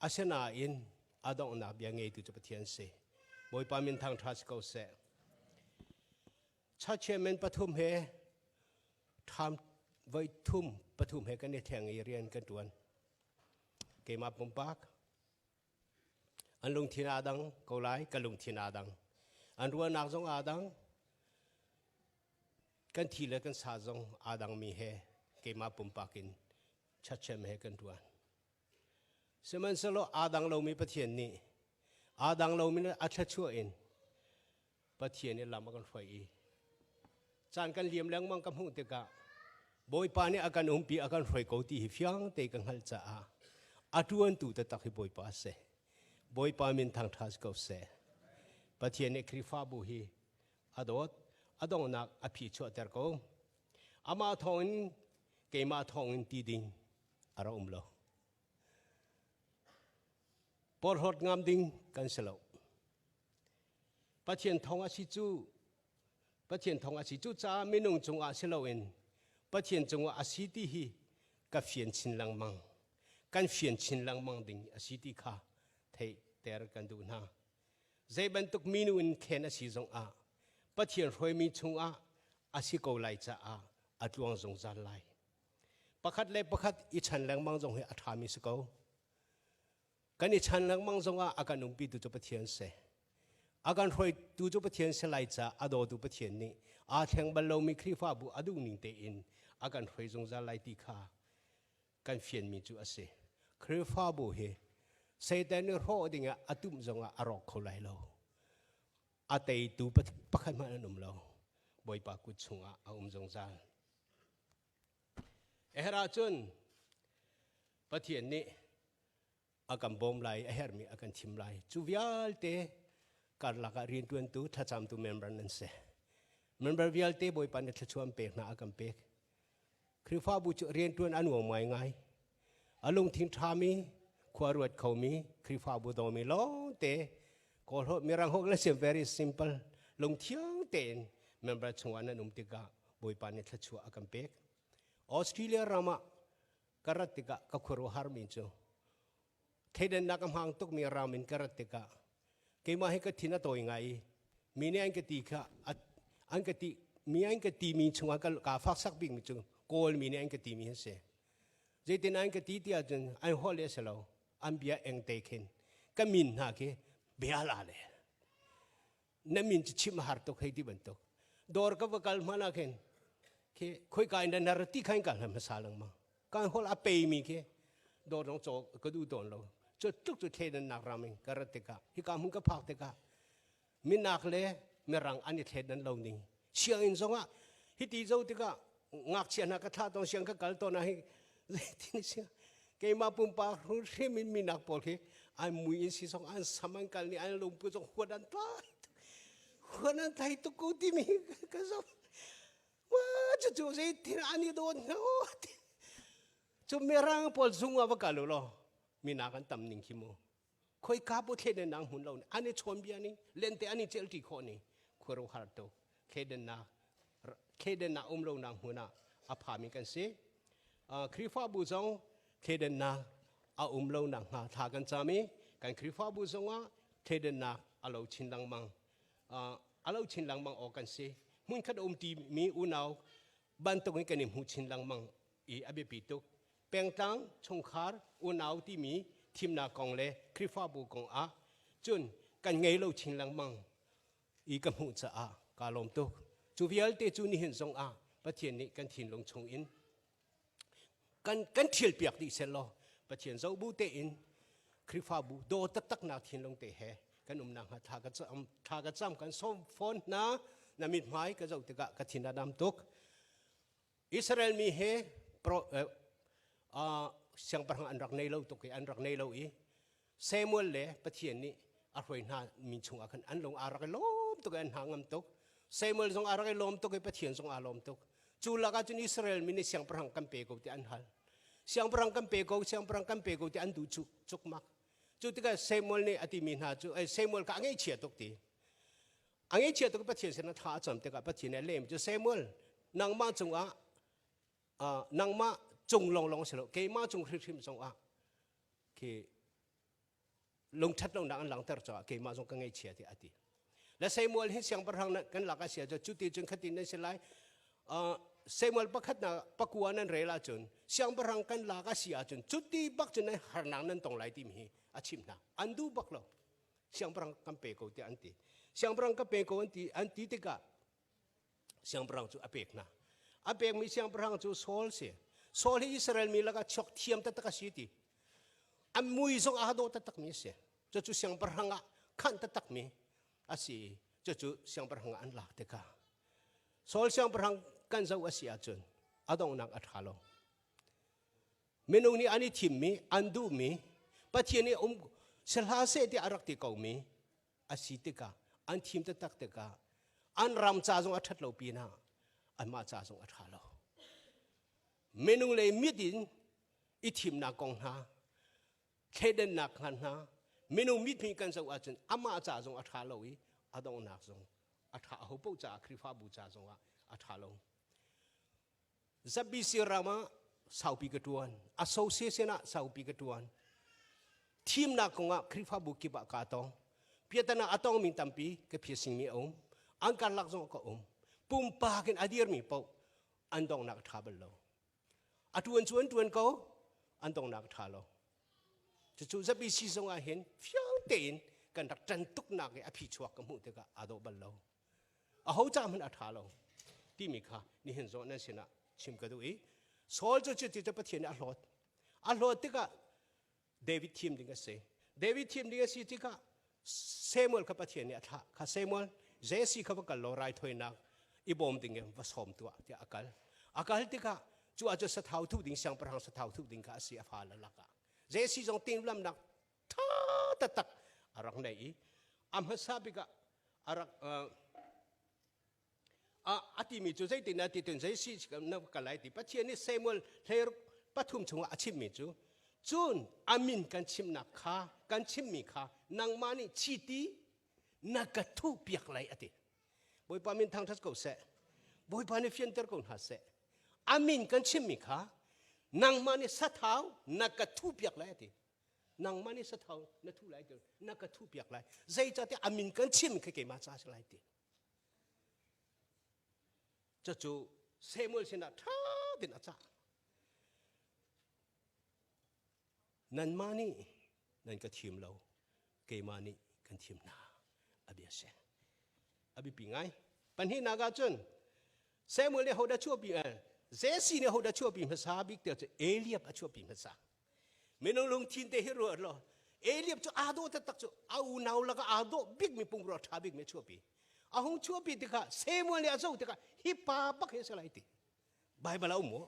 Asinain a donghnak bia ngeitu cu Pathian si. Bawipa min thangṭha si ko seh. Church chairman pathum he ṭham voi thum pathum he kan i thleng i rian kan ṭuan. Keimah pumpak an lungthin aa dang ko lai, ka lungthin aa dang. An ruahnak zong aa dang. Kan thi le kan sa zong aa dangmi he keimah pumpak in church chairman he kan ṭuan. Sihmanhsehlaw aa dang lomi Pathian nih aa dang lomi a thluachuah in Pathian nih lam a kan hruai i caan kan liam lengmang ka hmuh tikah Bawipa nih a kan umpi a kan hruai ko ti hi fiang te ka hngalh caah a ṭuantu taktak hi Bawipa a si. Bawipa min thangṭha si ko seh. Pathian nih Khrihfabu hi a dawt, a donghnak a phi chuahter ko. Amah thawngin keimah thawngin ti ding a ra um lo. Porhlawt ngam ding kan si lo. Pathian thawng a si cu Pathian thawng a si cu caah minung cungah si loin Pathian cungah a si ti hi ka fian chin lengmang. Kan fian chin lengmang ding a si ti kha theihter kan duh hna. Zei bantuk minu in thlen a si zongah Pathian hruaimi chungah a si ko lai caah a tluang zungzal lai. Pakhat le pakhat i chan lengmang zong hi a ṭhami si ko. Kan i chan lengmang zongah a kan umpitu cu Pathian si. A kan hruaitu cu Pathian si lai caah a dawtu Pathian nih aa thleng bal lomi Khrihfabu a duhning tein a kan hruai zungzal lai ti kha kan fianmi cu a si. Khrihfabu hi Satan nih hrawh dingah a tumh zongah a rawk kho lai lo. A teitu pakhat hmanh an um lo. Bawipa kut chungah a um zungzal. A herh ahcun Pathian nih a kan bawm lai, a herhmi a kan chim lai. Cu vialte karlak ah rianṭuantu, thlacamtu member nan si. Member vialte Bawipa nih thluachuah an pek hna, a kan pek. Khrihfabu cu rianṭuan a nuam ngaingai. A lungthin ṭhami, khua ruat khomi, Khrihfabu dawmi lawngte Kawl Mirang holh le sim very simple lungthiang tein member chungah nan um tikah Bawipa nih thluachuah a kan pek. Australia ram ah ka rat tikah ka khuaruahhar mi cu thleidannak a hmang tukmi ram in ka rat tikah keimah hi ka thin a tawi ngai i mi nih an ka ti kha an ka ti mi an ka ti mi chungah ka ka faksak bik mi cu Kawl mi nih an ka ti mi an si. Zeitin an ka ti ti ahcun an holh le a si lo an bia eng te khin ka min hna khi bia la le na min cu chim a har tuk hei ti bantuk dawr ka va kal hmanh ah khin khi khoika in na ra ti khan ka hlam hmasa lengmang kan hol a pe mi khi dawr dong caw ka duh tawn lo cu tluk cu thleidan nak ram in ka rat tikah hika hmun ka phak tikah minak le mirang an i thleidan lo ning sianginn zongah hiti zo tikah ngakchia hna ka thlah tawn siang ka kal tawn ah hi zeitin si keimah pumpak hrim in minak pawl khi an mui in si zong an sam an kal ni an lungpu zong huat an tlai huat an tlai tuk ko timi ka zong wa cu cu zeitin an i dawn hnga cu mirang pawl zung ah va kal u law minak an tam ning khi mu khoika bu thleidannak hmun lo an i chawn bia ning lente an i celṭi khawh ning khuaruahhar tuk thleidannak thleidannak um lonak hmun ah a phami kan si Khrihfabu zong thleidannak a um lonak hnga thla kan cam i kan Khrihfabu zongah thleidannak a lo chin lengmang a lo chin lengmang awk kan si hmunkhat a um ti mi unau bantuk in kan i hmu chin lengmang i a biapi tuk. Pengtlang chungkhar unau timi thimnak kong le Khrihfabu kong ah cun kan ngei lo chin lengmang i ka hmuh caah kaa lawm tuk. Cu vialte cu nihin zong ah Pathian nih kan thinlung chung in kan kan thial piak dih seh law Pathian zoh bu tein Khrihfabu daw taktaknak thinlung te he kan umnak hnga thla ka cam thla ka cam kan sawm fawn hna na mithmai ka zoh tikah ka thin a dam tuk Israel mi he pro, uh, siangpahrang an rak nei lo tuk i an rak nei lo i Samuel le Pathian nih a hruai hna mi chungah khan an lung aa rak i lawm tuk i an hna ngam tuk Samuel zong aa rak i lawm tuk i Pathian zong aa lawm tuk cu lakah cun Israel mi nih siangpahrang kan pe ko ti an hal siangpahrang kan pe ko siangpahrang kan pe ko ti an duh cuk cukmak cu tikah Samuel nih a timi hna cu Samuel kha a ngaihchia tuk ti A ngaihchia tuk Pathian sinah thla a cam tikah Pathian nih a lem cu Samuel nangmah cungah nangmah cung lawnglawng si lo keimah cung hrimhrim zongah khi Lungṭhat lonak an langhter caah keimah zong ka ngaihchia tiah a ti. Le Samuel hi siangpahrang kan lak a si ahcun cuti cun khatin nan si lai. Samuel pakhatnak pakua nan rel ahcun siangpahrang kan lak a si ahcun cuti bak cun nan harnak nan tong lai timi hi a chimh hna. An duh bak lo. Siangpahrang kan pe ko tiah an ti. Siangpahrang ka pe ko an ti an ti tikah siangpahrang cu a pek hna. A pekmi siangpahrang cu Saul si. Saul hi Israel mi lakah chuak thiam taktak a si ti. A mui zong aa dawh taktakmi a si. Cucu siangpahrang ah khanh taktakmi a si. Cucu siangpahrang ah an lak tikah Saul siangpahrang kan zoh a si ahcun a donghnak a ṭha lo. Minung nih an i thimmi, an duhmi, Pathian nih um sihlah seh tiah a rak ti komi a si tikah an thim taktak tikah an ram ca zong a ṭhat lo pinah anmah ca zong a ṭha lo. Minung lei mit in i thimnak kong hna, thleidannak hna hna, minung mithmai kan zoh ahcun amah ca zong a ṭha lo i a donghnak zong a ṭha aho paoh caah Khrihfabu ca zongah a ṭha lo. ZBC ram ah saupi ka ṭuan. Association ah saupi ka ṭuan. Thimnak kongah Khrihfabu kip ah kaa tong. Piatana a tongmi tampi ka phiasingmi a um. An karlak zong ka um. Pumpak in a dirmi paoh an donghnak a ṭha bal lo. A ṭuan cu an ṭuan ko, an donghnak a ṭha lo. Cucu ZBC zong ah hin fiang tein kan rak ṭan tuknak i a phichuak ka hmuh tikah aa dawh bal lo. Aho ca hmanh a ṭha lo timi kha nihin zong nan sinah chim ka duh i Saul cu cuti cu Pathian nih a hlawt. A hlawt tikah David thim ding a si. David thim ding a si tikah Samuel kha Pathian nih a thlah. Kha Samuel, Jesse kha va kal law raithawinak i bawm ding in va sawm tuah tiah a kal. A kal tikah cu ahcun sathau thuh ding siangpahrang sathau thuh ding kha a si a fale lakah. Jesse zong timhlamnak ṭha taktak a rak nei i a hmasa bik ah a rak a timi cu zeitin a ti tun zei si na ka lai ti Pathian nih Samuel hleiruk pathum chungah a chimmi cu cun a min kan chimnak kha kan chimmi kha nangmah nih chiti na ka thuh piak lai a ti Bawipa min thangṭhat ko seh Bawipa nih fianter ko hna seh a min kan chimmi kha nangmah nih sathau na ka thuh piak lai a ti nangmah nih sathau na thuh lai ti na ka thuh piak lai zeicahtiah a min kan chim kha keimah ca si lai ti Cucu Samuel sinah ṭha tein a cah. Nanmah nih nan ka thim lo, keimah nih kan thim hna. A bia si. A biapi ngai. Pahnihnak ah cun Samuel nih hodah chuahpi Jesse nih hodah chuahpi hmasa bik tiah cu Eliab a chuahpi hmasa. Minung lungthin te hi ruat law Eliab cu aa dawh taktak cu a unau lakah aa dawh bikmi pumrua ṭha bikmi a chuahpi. A hung chuahpi tikah Samuel nih a zoh tikah hi pa bak hi a si lai ti. Baibal a um maw?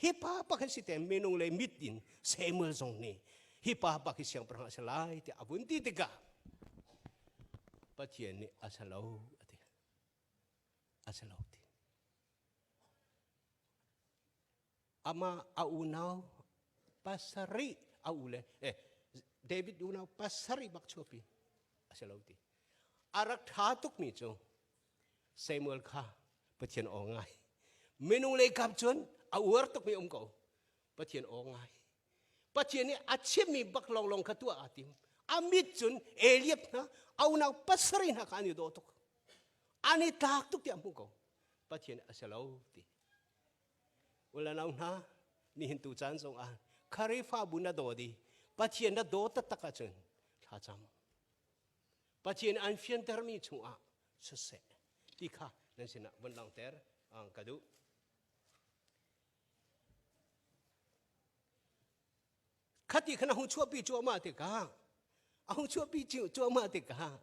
Hi pa bak hi si te minung le mit in Samuel zong nih hi pa bak hi siangpahrang a si lai tiah a vun ti tikah Pathian nih a si lo a ti. A si lo ti. Amah a unau pasarih a u le eh, David unau pasarih bak chuahpi a si lo ti. A rak ṭha tukmi cu Samuel kha Pathian aw ngai. Minung lei kap cun a uar tukmi um ko. Pathian aw ngai. Pathian nih a chimmi bak lawnglawng kha tuah aa tim. A mit cun Eliab hna, a unau pasarih hna kha an i dawh tuk. An i tlak tuk tiah a hmuh ko. Pathian a si lo ti. Ulanau hna, nihin tu caan zong ah Khrihfabu na dawt i Pathian na dawt taktak ahcun thlacam. Pathian an fiantermi chungah siseh ti kha nan sinah vun langhter ka duh. Khati khan a hung chuahpi cuahmah tikah a hung chuahpi cuahmah tikah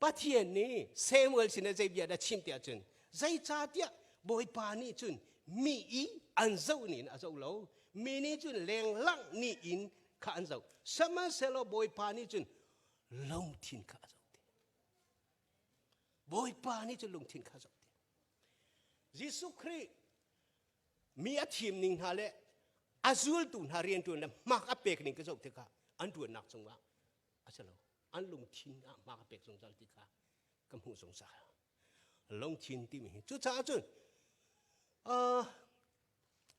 Pathian nih Samuel sinah zei bia dah chim tiah cun zeicahtiah Bawipa nih cun mi i an zoh nih in a zoh lo mi nih cun lenglang nih in kha an zoh sihmanhsehlaw Bawipa nih cun lungthin kha a zoh ti Bawipa nih cun lungthin kha a zoh ti Jesuh Khrih mi a thim ning hna le a zultu hna rianṭuan le hmak a pek ning ka zoh tikah an ṭuannak cungah a si lo an lungthin ah hmak a pek zungzal ti kha ka hmuh zungzal lungthin timi hi cucaah cun uh,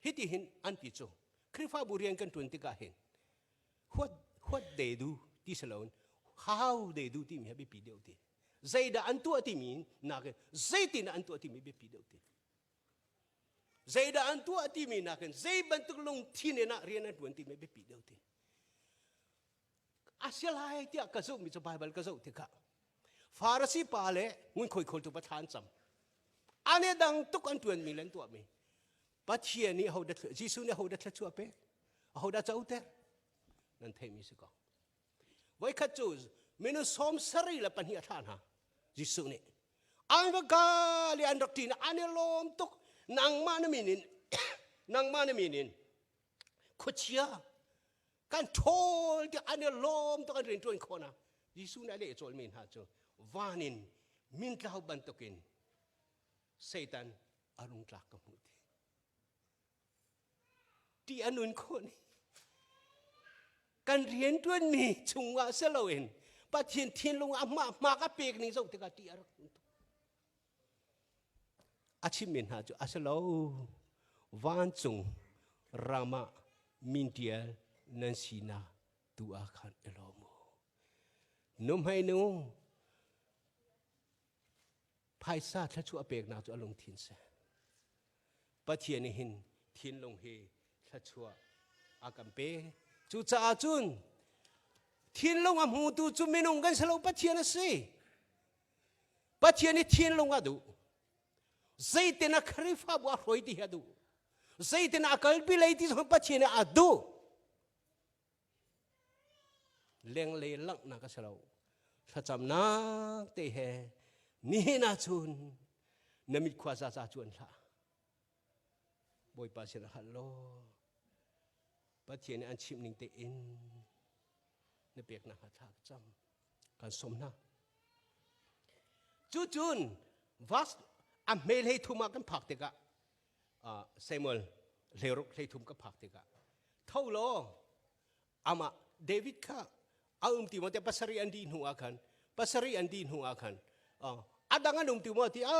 hiti hin an ti cu Khrihfabu rian kan ṭuan tikah hin what what they do ti si loin. How they do timi hi biapi deuh ti. Zeidah an tuah timi nakin zeitin an tuah timi biapi deuh ti. Zeidah an tuah timi nakin zei bantuk lungthin in ah rian an tuan timi biapi deuh ti. A si lai tiah ka zohmi cu Bible ka zoh tikah Farasi pa le ngunkhuai khawltu pa thla an cam. Ane dang tuk an tuanmi le an tuahmi. Pathian nih hodah Jesuh nih hodah thluachuah pek? Ahodah coter? Nan theihmi si ko. Voikhat cu minung 72 a thlah hna Jesuh nih. An va kal i an rak ṭin an i lawm tuk. Nangmah na min in nangmah na min in khuachia kan ṭhawl tiah an i lawm tuk an rianṭuan khawh na. Jesuh nih a leh cawlmi hna cu van in mintlau bantukin Satan a rung tlak ka hmuh ti. Ti a nun khawh ni. Kan rianṭuanmi chungah si loin Pathian thinlung ah hma hma ka pek ning zoh tikah ti a rak tuk. A chimmi hna cu a si lo. Vancung ram ah mintial nan sinak tu ah khan i lawm u. Nuhmei nu Phaisa thluachuah peknak cu a lungthin si. Pathian nih hin thinlung hi thluachuah a kan pe. Cucaah cun thinlung a hmutu cu minung kan si lo Pathian a si. Pathian i thinlung a duh. Zeitin a Khrihfabu a hruai ti hi a duh. Zeitin a kalpi lei ti zong Pathian nih a duh. Lenglei langhnak a si lo. Thlacamnak te he nihin ahcun na mit khua zaza cuan hlah. Bawipa sin hal law Pathian nih an chimh ning tein na peknak hnga thla ka cam. Kan sawm hna. Cucun vas a hme hlei thum ah kan phak tikah Samuel hleiruk hleithum ka phak tikah tho law amah David kha a um ti maw te pasarih an dih hnu ah khan pasarih an dih hnu ah khan a dang an um ti maw ti a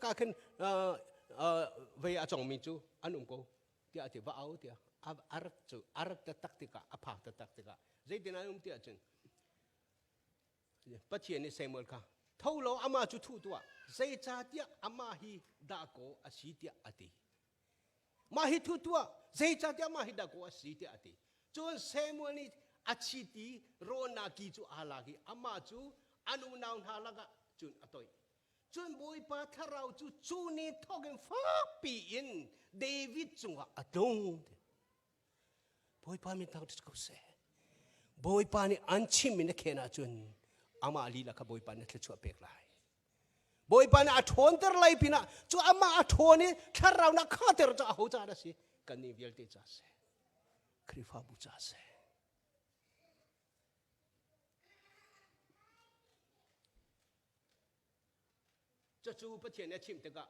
ka khin vei a chongmi cu an um ko tiah ti va au tiah a rat cu a rat taktak tikah a phak taktak tikah zeitin an um ti ahcun Pathian nih Samuel kha tho law amah cu thuh tuah zeicahtiah amah hi dahkaw a si tiah a ti. Mah hi thu tuah zeicahtiah amah hi dahkaw a si tiah a ti. Cun Samuel nih a chiti rawlnak ki cu aa lak i amah cu an unau hna lakah cun a toih. Cun Bawipa thlarau cu cu ni thawk in fakpi in David cungah a tlung. Bawipa min thangṭhat ko seh. Bawipa nih an chim in a khen ahcun amah lila kha Bawipa nih thluachuah pek lai. Bawipa nih a ṭhawnter lai pinah cu amah a ṭhawn i thlarau nak khater cu aho ca dah si? Kannih vialte ca si. Khrihfabu ca si. Cucu Pathian nih a chimh tikah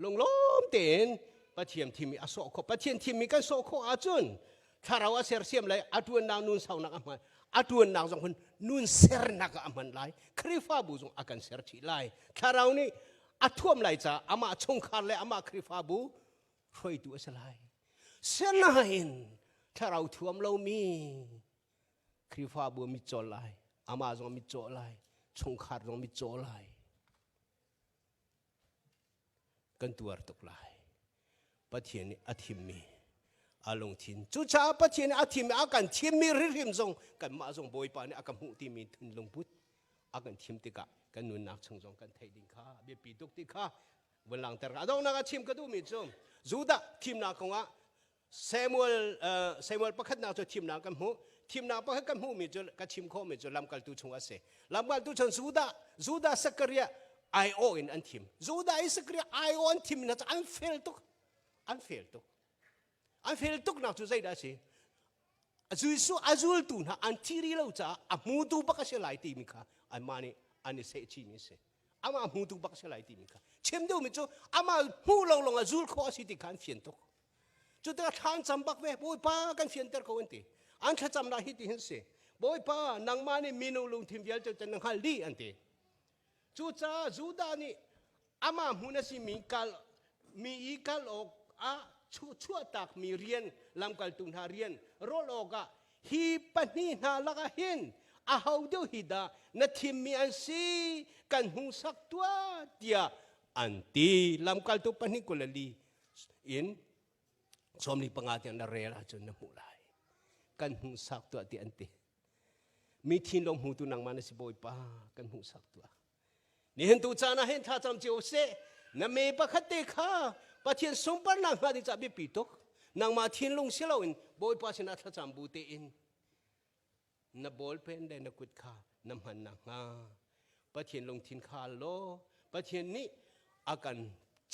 lunglawm tein Pathian thimmi a sawh khawh. Pathian thimmi kan sawh khawh ahcun thlarau a sersiam lai, a ṭuannak nun saunak a hman, a ṭuannak zong hun nun sernak ah a hman lai. Khrihfabu zong a kan ser chih lai. Thlarau nih a thuam lai caah amah chungkhar le amah Khrihfabu hruaitu a si lai. Sinain thlarau thuam lomi Khrihfabu mitcaw lai, amah zong mitcaw lai, chungkhar zong mitcaw lai. Kan tuar tuk lai. Pathian nih a thimmi a lungthin. Cucaah Pathian nih a thimmi a kan thimmi hrimhrim zong kanmah zong Bawipa nih a ka hmuh timi thinlungput a kan thim tikah kan nunnak chung zong kan theih ding kha biapi tuk ti kha vun langhter a donghnak ah chim ka duhmi cu Judah thimnak kongah Samuel uh, Samuel pakhatnak cu thimnak kan hmuh. Thimnak pakhat kan hmuhmi cu ka chim khawhmi cu lamkaltu chung a si. Lamkaltu chung Judah Judah Zakaria aiawh in an thim. Judah i Zakaria aiawh an thim na cu an fel tuk. An fel tuk. An fel tuk nak cu zeidah a si? Jesuh a zultu hna an thi rih lo caah a hmutu bak a si lai timi kha anmah nih an i seh chihmi a si. Amah hmutu bak a si lai timi kha. Chim duhmi cu amah hmuh lo lawngah zul khawh a si ti kha an fian tuk. Cu tikah thla an cam bak ve. Bawipa kan fianter ko an ti. An thlacamnak hi ti hin si. Bawipa nangmah nih minung lungthin vialte cu na hngalh dih an ti. Cucaah Judah nih amah hmun a simi kal mi i kal awk ah chuahtakmi rian lamkaltu hna rian rawl awkah hi pahnih hna lakah hin A ho deuh hi dah na thimmi an si? Kan hmuhsak tuah tiah an ti. Lamkaltu 24 in 45 tiang na rel ahcun na hmuh lai. Kan hmuhsak tuah ti an ti. Mi thinlung hmutu nangmah na si Bawipa, kan hmuhsak tuah. Nihin tu caan ah hin thlacam cio seh. Na me pakhat te kha Pathian sunparnak hnga ding caah biapi tuk. Nangmah thinlung si loin Bawipa sinah thlacam bu tein na ballpen le na kut kha na hman nakhnga Pathian lungthin kha law Pathian nih a kan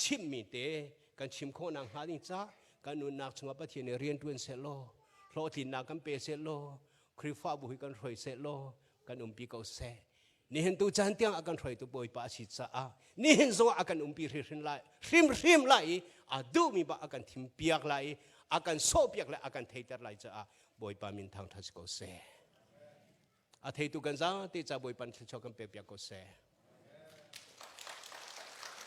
chimhmi te kan chim khawh nakhnga ding ca kan nunnak chungah Pathian nih rian ṭuan seh law hlawhtlinnak kan pe seh law Khrihfabu hi kan hruai seh law kan umpi ko seh. Nihin tu caan tiang a kan hruaitu Bawipa a si caah nihin zongah a kan umpi hrimhrim lai hrimhrim lai i a duhmi bak a kan thim piak lai i a kan sawhpiak le a kan theiter lai caah Bawipa min thangṭhat si ko seh. A theitu kan zate ca Bawipa thluachuah kan pek piak ko seh.